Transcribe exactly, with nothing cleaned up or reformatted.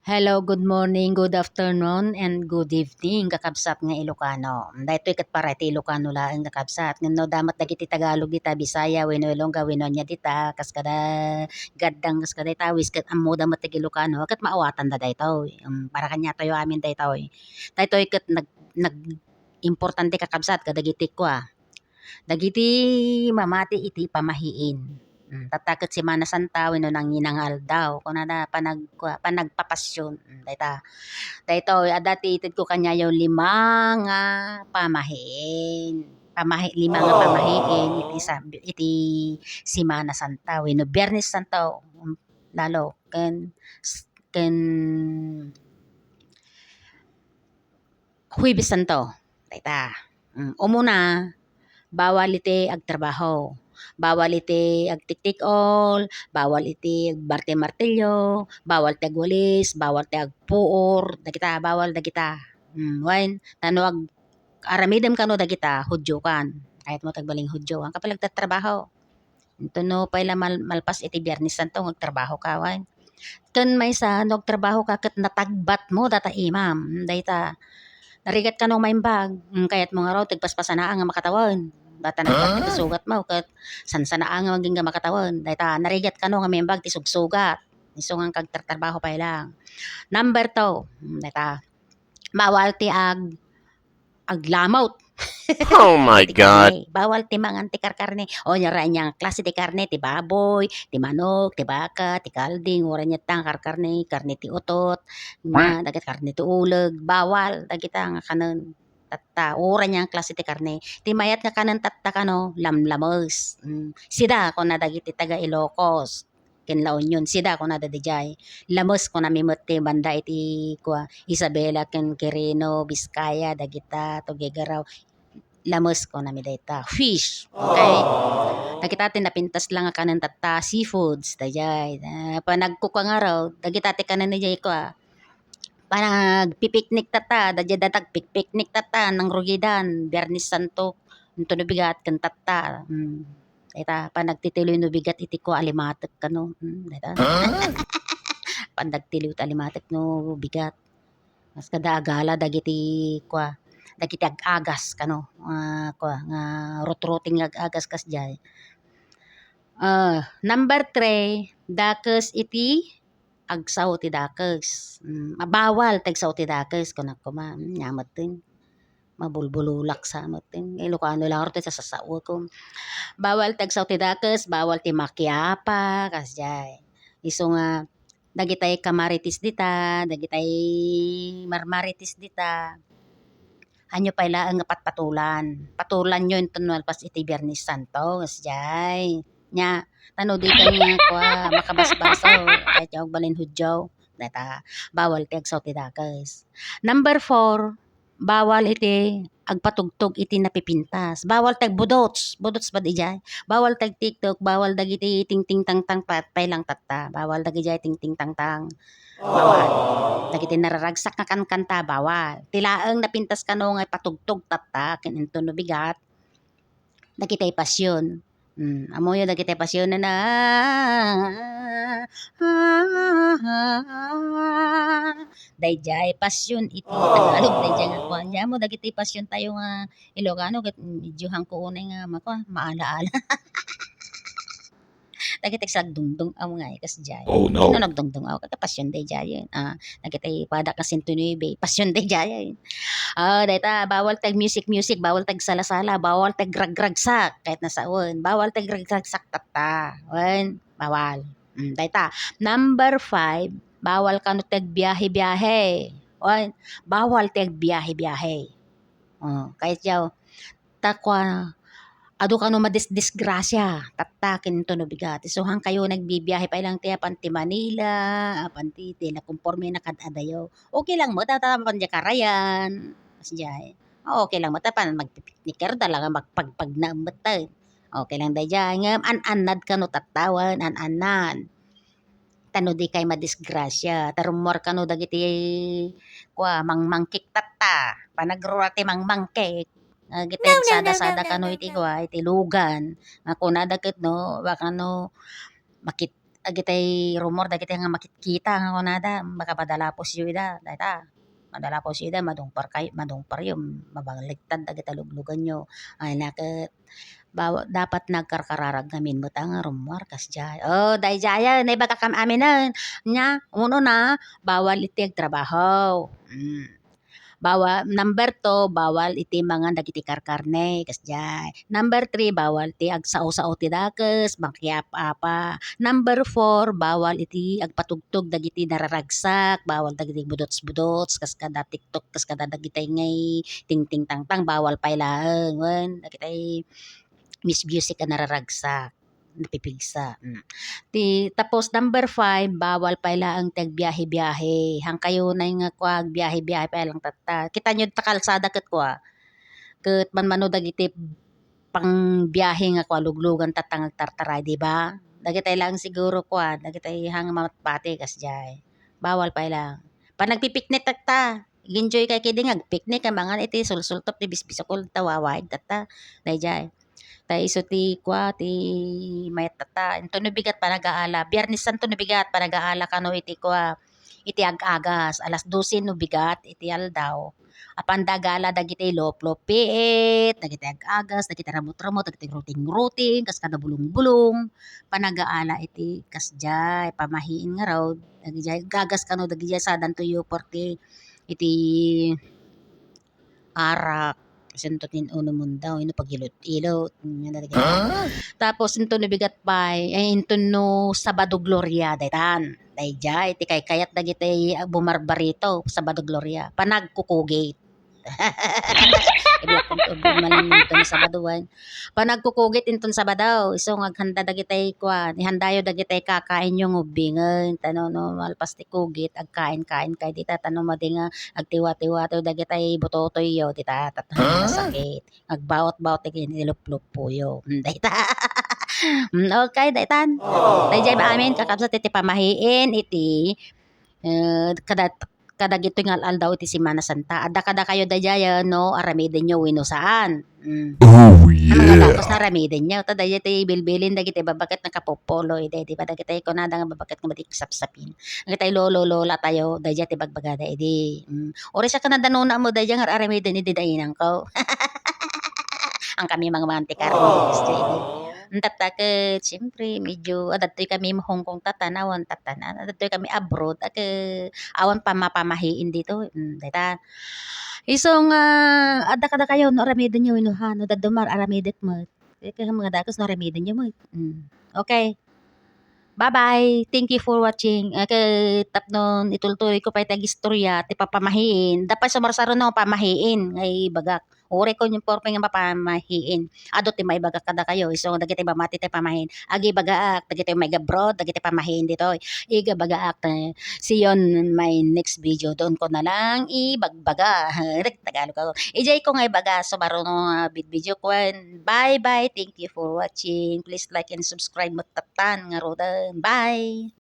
Hello, good morning, good afternoon, and good evening, kakabsat nga Ilocano. Daytoy ket para iti Ilocano laeng, kakabsat. Ngem no adda met dagiti Tagalog dita, Bisaya, wenno Ilongga, wenno ania dita, kas kada gaddang, kas kada itawis, ket ammoda met ti Ilocano, ket maawatanda daytoy. Em, para kaniatayo amin daytoy. Daytoy ket nag-, nag-, importante, kakabsat, kadagiti kua, dagiti mamati iti pamahiin. Mm, tatta ket Semana Santa wenno nangina nga aldaw, kunada panag-, kua, panagpapasyon. Mm, dayta. Daytoy, adda ti itedko kaniayo lima nga pamahiin. Pamahi-, lima nga pamahiin iti sa-, iti Semana Santa wenno Biernes Santo, mm, lalo, ken, ken Huwebes Santo. Dayta. Mm, umuna, bawal iti agtrabaho. Bawal iti agtiktikol, bawal iti agmarte-martilyo, bawal ti agwalis, bawal ti agpuor, dagita, bawal dagita. Mm, wen, ta no ag-, aramidem kano dagita, Hudiokan. Kayatmo ti agbalin Hudio, haanka pay la agtatrabaho. Intono pay la mal-, malpas iti Biernes Santo nga agtrabahoka, wen. Ken maysa, no agtrabahoka ket natagbatmo data imam, dayta. Narigat kano nga maimbag, mm, kayatmo ngarud ti agpaspasanaang nga makatawen. Data nagbat ti sugatmo ket sansanaan nga agingga makatawen. Dayta, narigat kano nga maimbag ti sugsugat. Isu nga agtatrabaho pay lang. Number two, mm, dayta. Bawal ti ag-, aglamot. Oh my God. Ti karne. Bawal ti mangan ti karkarne. O, nia, uray ania nga klase ti karne, ti baboy, ti manok, ti baka, ti kalding, uray ania ta nga karkarne, karne ti utot, nga, dagiti karne ti uleg, bawal dagita nga kanen. Tatta, uray ania nga klase ti karne. Ti mayat nga kanen tatta kano, lamlames. Mm. Sida, kuna dagiti taga Ilocos. Ken La Union, sida kunada daydiay. Lames kunami met ti banda iti, kua, Isabela ken Quirino, Vizcaya, dagita, Tuguegarao. Lames kunami dayta. Fish. Okay? Dagita ti napintas la nga kanen tatta, seafoods, daydiay. Ah, panagkukua ngarud, dagita ti kanen daydiay, kua, panagpipiknik tatta, daydiay dagiti agpikpiknik tatta, nangrugidan, Biernes Santo, intono bigat ken tatta. Mm. Dayta, panagtitiliw no bigat iti kua alimatek kano. Mm, dayta. Huh? Panagtiliw ti alimatek no bigat. Kas kada agala dagiti kua, dagiti ag-agas kano. Ah, kua, nga rutruting nga ag-agas kasdiay. Ah, number three, dakes iti agsao ti dakes. Mm, bawal ti agsao ti dakes, kunak koma. Mm, nia metten. Mabulbululak sa metten. Ilocano lang ti sasasaoek. Bawal ti agsao ti dakes, bawal ti makiapa, kasdiay. Isu nga, dagitay kamarites dita, dagitay marmarites dita. Ania pay laeng nga patpatulan. Patulanyo inton malpas iti Biernes Santo, kasdiay. Nia, ta no dikay nga, kua, makabasbasaw, kayatyo agbalin Hudio, dayta, bawal ti agsao ti dakes. Number four, bawal iti agpatugtog iti napipintas. Bawal ti agbudots, budots ba daydiay? Bawal ti agtiktok, bawal dagiti tingtingtangtang, pat-, pay lang tatta. Bawal dagidiay tingtingtangtang. Bawal. Dagiti nararagsak nga kankanta, bawal. Ti laeng napintas kano nga ipatugtog tatta, ken intono bigat, dagitay pasyon. Mm, ammoyo dagitay pasyon na, daydiay pasyon iti Tagalog, daydiay nga kuan. Nia mo dagiti pasyon tayo nga Ilocano, ket medyo haanko unay nga makua, maala-ala. Dagiti agdungdung-aw nga, kasdiay. Oh, no. Sino nagdungdung-aw? Ket pasyon daydiayen. Ah, dagiti pada kas sento nuebe, pasyon daydiayen. Ah, dayta, bawal ti agmusic-music, bawal ti agsala-sala, bawal ti agragragsak, ket nasawen, bawal ti agragragsak tatta. Wen, bawal. Mm, dayta, number five, bawal kano ti agbiahe-biahe. Wen, bawal ti agbiahe-biahe. Oh, kayatyo, ta kua, adu kano madisdisgrasia, tatta, ken intono bigat. Isu haankayo nagbibiahe pay lang ti apan ti Manila, apan ti, ti nakonporme na kad-adayo. Okay lang met, ta, ta, apan diay karayan, kasdiay. Okay lang met, apan magpipiknik kayo, talaga magpagpagna met tayo. Okay lang daydiay, ngem an-annad kano tatta wen, an-annad. Ta no dikay madisgrasia, ta rummuar kano dagiti, kua, mangmangkik tatta. Panagrura ti mangmangkik. Dagiti agsada-sada kano iti, kua, iti lugan. Nga kunada ket no, baka no, makit-, dagitay rumor, dagitay nga makitkita nga kunada, baka madalapusyo ida, dayta. Madalapusyo ida, madungpar kay-, madungparyo, mabaliktad dagita lugluganyo. Ay, naket, bawa-, dapat nagkarkararag ngamin met nga rumor, kasdiay. Oh, daydiayen, naibagakam aminen. Nya, unona, bawal iti agtrabaho. Mm. Bawal, number two, bawal iti mangan dagiti karkarne, kasdiay. Number three, bawal ti agsao-sao ti dakes, makiap-apa. Number four, bawal iti agpatugtog dagiti nararagsak, bawal dagiti budots-budots, kas kada TikTok, kas kada dagitay ngay tingting tangtang, bawal pay laeng, wen, dagitay mis-, music a nararagsak, napipigsa, mm. Ti, tapos number five, bawal pay laeng ti agbiahe-biahe. Hangkayo nay nga kua, agbiahe-biahe pay lang tatta. Kitaenyo ta kalsada ket kua, ket manmano dagiti pangbiahe nga kua, luglugan tatta nga agtartaray, di ba? Dagitay laeng siguro kua, dagitay hang mamatpati kasdiay. Bawal pay lang. Panagpipiknik tatta. Ag-enjoy kay kidi nga agpiknik, a mangan iti sulsultop ti bisbisukol, ta wawaig tatta. Daydiay. Ta isu ti kua, ti mayat tatta. Inton no bigat panagaala. Biernes Santo no bigat panagaala kano iti kua, iti ag-agas. Alas dose no bigat iti aldaw. Apan dagala dagiti luplupiit, dagiti ag-agas, dagiti ramut-ramut, dagiti ruting-ruting, kas kada bulong-bulong. Panagaala iti kasdiay, pamahiin ngarud. Dagijay gagas kano, dagijay sadanto yu porti iti arak, sinto tin unumonda, wenno pagilot-ilot, nga dagiti. Tapos inton no bigat pay, ay, inton no Sabado Gloria, daytan. Daydiay, ti kaykayat dagiti bumarbarito, Sabado Gloria. Panagkukugit. Ibaga inton Sabado, ay. Panagkukugit inton Sabado, isu nga aghanda dagiti kuan, ihandayo dagiti kakainyo nga ubbingen, ta no, no, malpas ti kugit, agkain-kain kay dita, ta no madi nga agtiwa-tiwa to dagiti butotoyyo, dita, ta, ta, masakit. Agbaot-baot ti kin-, iluplupoyo. Hmm, dayta. Hmm, okay, daytan. Dayjay amin, kakabsat, iti pamahiin, iti, eh, kada kadagitoy nga al-aldaw iti Semana Santa. Adda kadakayo daydiay, no, aramidenyo wenno saan. Mm. Oh, yeah. Tapos naramidenyo. Ta daydiay ti bilbilin dagiti babaket nga kapupolo, idi, di ba, dagiti kunada nga babaket nga madi sapsapin. Dagiti lolo, lola tayo, daydiay ti bagbagada, idi. Mm. Uri sa kanada nuna mo, daydiay nga aramiden, idi da inangko. Ang kami mga mantikar, oh, idi. Tatta ket, siyempre, medyo, adadtoy kami Hong Kong tatta, awan tatta, adadtoy kami abroad, a ket, awan pa mapamahiin ditoy. Mm, dayta. Isu nga, adda kadakayo, no aramidenyo, wenno ha, no dadduma, aramidek met. Ket, ket mga dakes, no aramidenyo met. Mm. Okay. Bye-bye. Thank you for watching. A ket, tapno itultuloy ko pay ti agistorya, ti papamahiin. Adda pay sumarsaruno pamahiin nga ibagak. Uray ko yung porme nga mapamahiin. Adu ti maibagak kadakayo. Isu dagiti mamati ti pamahiin. Agibagaak dagiti maiga-abroad, dagiti pamahiin ditoy. Igabagaak, eh, see you on my next video. Doon ko na lang ibagbaga. Rek, Tagalog ako. Ijay ko nga ibaga, sumaruno nga bid-, video ko. Bye-bye. Thank you for watching. Please like and subscribe mo tatan nga rodan. Bye!